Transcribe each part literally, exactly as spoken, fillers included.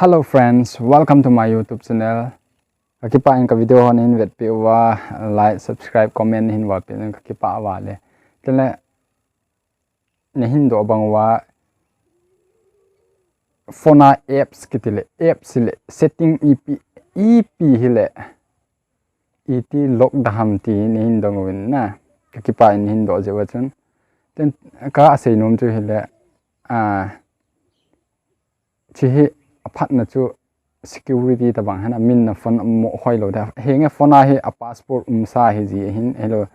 Hello friends, welcome to my YouTube channel. Ka kipah in ka video ho nahin vetpeh uva, like, subscribe, comment nahin bolpeh uvin ka kipah uva le. Tile nahin doh bang uva phone a apps kiti le, apps hile, setting ipi, ipi hile, iti lock da ham ti nahin dong uvin na. Ka kipah in nahin doh jeh uva chun. Tin, ka asei nom chu hile, a, chi hi aphatna chu security tabang hina, min na phone mo hoi lou da. Henge phone a hi a password umsa hi ji ahin, hello,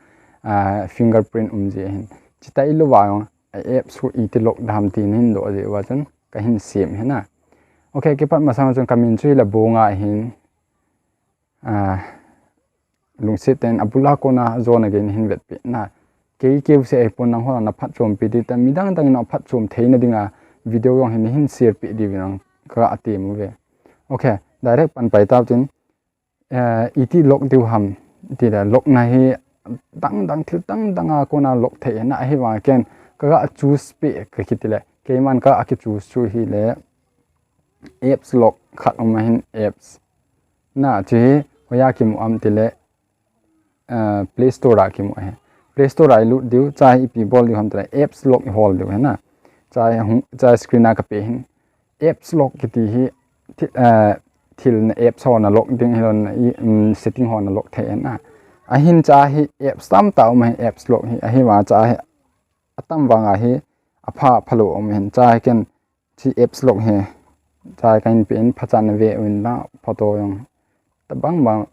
a, fingerprint um ji ahin. Chita ilou va jong, a apps chu iti lock da ham ti nahin doh jeh uva chun, kahin sem hina. Okay, kipat masang chun ka min chu hile Bonga ahin. A, lungset tah in abul a kona jona gei nahin vetpeh na. Kei keu seh ahipon nangho na phatchompi ding tah, midang dang in aphatchom theina dinga video jong hi nahin share peh diuvin lang ka atem uve. Okay, direct pan pai tau tin, eh, iti lock diu ham, ti le lock na hi dang dang thil dang dang a kona lock thei na ahivang ken ka ga choose peh ka kiti le, keiman ka aki choose chu hile apps lock khat um ahin apps. Na, chu hi, hoiya kimu am tile, eh, Play Store a kimu ahi. Play Store a ilut diu, cha hi ipi bol diu ham tile, apps lock ihol diu hina. Cha hi hung, cha screen a kape hin. Apps lock kiti hi, thi-, eh, thil na apps ho na lock ding, hilou na i, um, setting ho na lock thei hina. Ahin cha hi apps tamtah um ahin apps lock hi, ahivang cha hi atam vang ahi, apha, phalou um ahin cha hi ken chi apps lock hi. Cha hi kahin pe in phachan na ve uvin lang photo jong. Tabang bang,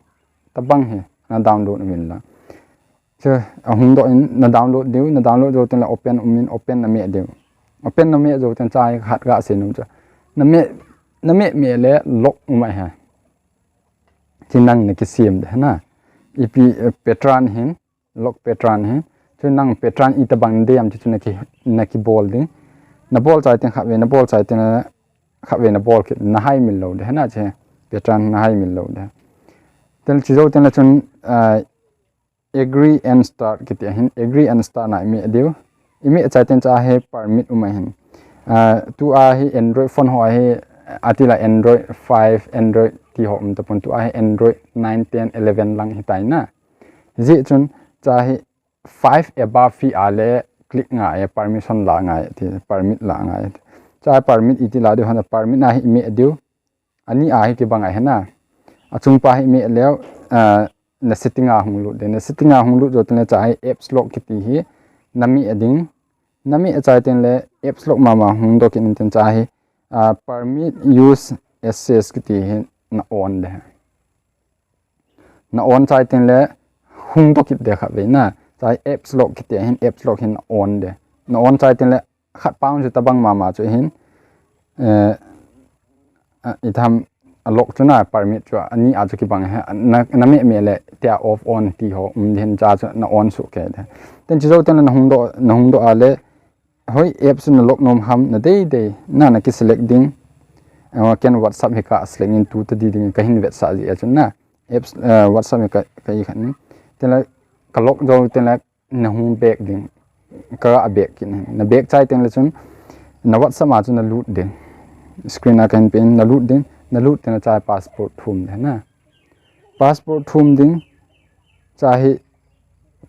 tabang hi, na download uvin lang. Chu, ahung doh in, na download diu, na download jou tin le open um in, open na meh diu. Open na meh jou tin cha hi khat ga sei nom chu. Na meh, na meh meh le lock um ahi. Chi nang na kisem de na. Ipi, eh, pattern hin, lock pattern hi. Chu nang pattern itabang dei am chu, chu na ki, na kibol ding. Na bol chai tin khat ve, na bol chai tin le khat ve na bol kit, na haimil lou de, hina che. Pattern na haimil lou de. Tin chi jou tin le chun, ah, agree and start kiti ahin, agree and start na imeh diu. Imeh chai tin cha hi permit um ahin. Ah, tua hi Android phone ho hi, ati la Android five, Android ti ho um tapon, tua hi Android nine, ten, eleven lang hitai na. Hijeh chun cha hi five above hi a le click ngai, permission la ngai, ti permit la ngai. Cha permit iti la diu ham, permit na hi imeh diu. Ani a hi kibang ahi na. Achung pa hi imeh leu, ah, na setting a hung lut de. Na setting a hung lut jou tin le cha hi apps lock kiti hi na meh ding. Na meh chai tin le apps lock mama hung doh kit in tin cha hi, ah, permit use access kiti hi na on de. Na on chai tin le hung doh kit de khat ve na. Cha hi apps lock kiti ahin apps lock hi na on de. Na on chai tin le khat pa chu tabang mama chu hin, eh, ah, itham a lock chu na permit chu ani a chu kibang ahi, na, na meh meh le tia off on ti ho um din cha chu na on suh kei de. Tin chi jou tin le na hung doh, na hung doh a le, hoi apps na lock nom ham na dei dei, na, na kiselect ding. Eh, ken WhatsApp hi ka select in tu ta di ding kahin vetsah ji a chun na. Apps, eh, WhatsApp hi ka, ka i khat ni. Tin le ka lock jou tin le na hung back ding. Ka ga back kit in. Na back chai tin le chun na WhatsApp a chun na lut ding. Screen a kahin pe in na lut ding. Na lut tin le cha hi password thum de na. Password thum ding. Cha hi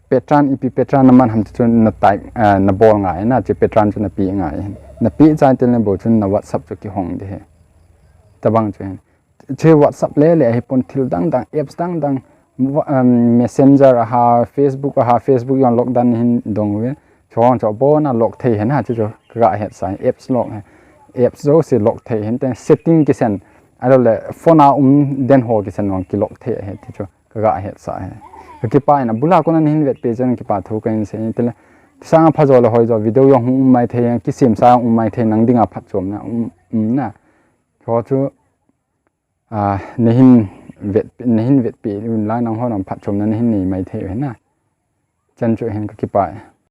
pattern ipi pattern na man ham ti chun na type, ah, na bol ngai na, chi pattern chu na pe ngai. Na pe chai tin le bou chun na WhatsApp chu kihong de hi. Tabang chu hin. Chi WhatsApp le le ahipon thil dang dang, apps dang dang, wa-, um, Messenger aha, Facebook aha, Facebook jong lock dan hin dong uve. Chong cho bona lock thei hen ha, chu chu ka ga hetsah, apps lock he. Apps jouse lock thei hen, tin setting kisen, ahilou le phone a um den ho kisen jong ki lock thei ahi ti chu ka ga hetsah ahi. Ka kipah in abul a kona nahin vetpeh chan kipa thu kahin sei, tin le sang a pha jo le hoi jo video jong hung um mai thei, kisem sa jong um mai thei, nang dinga phatchomna um, um na. Cho chu, ah, nahin vet, nahin vetpeh un lang nangho jong phatchomna nahin nei mai thei u hen na. Chan chu hin ka kipah e.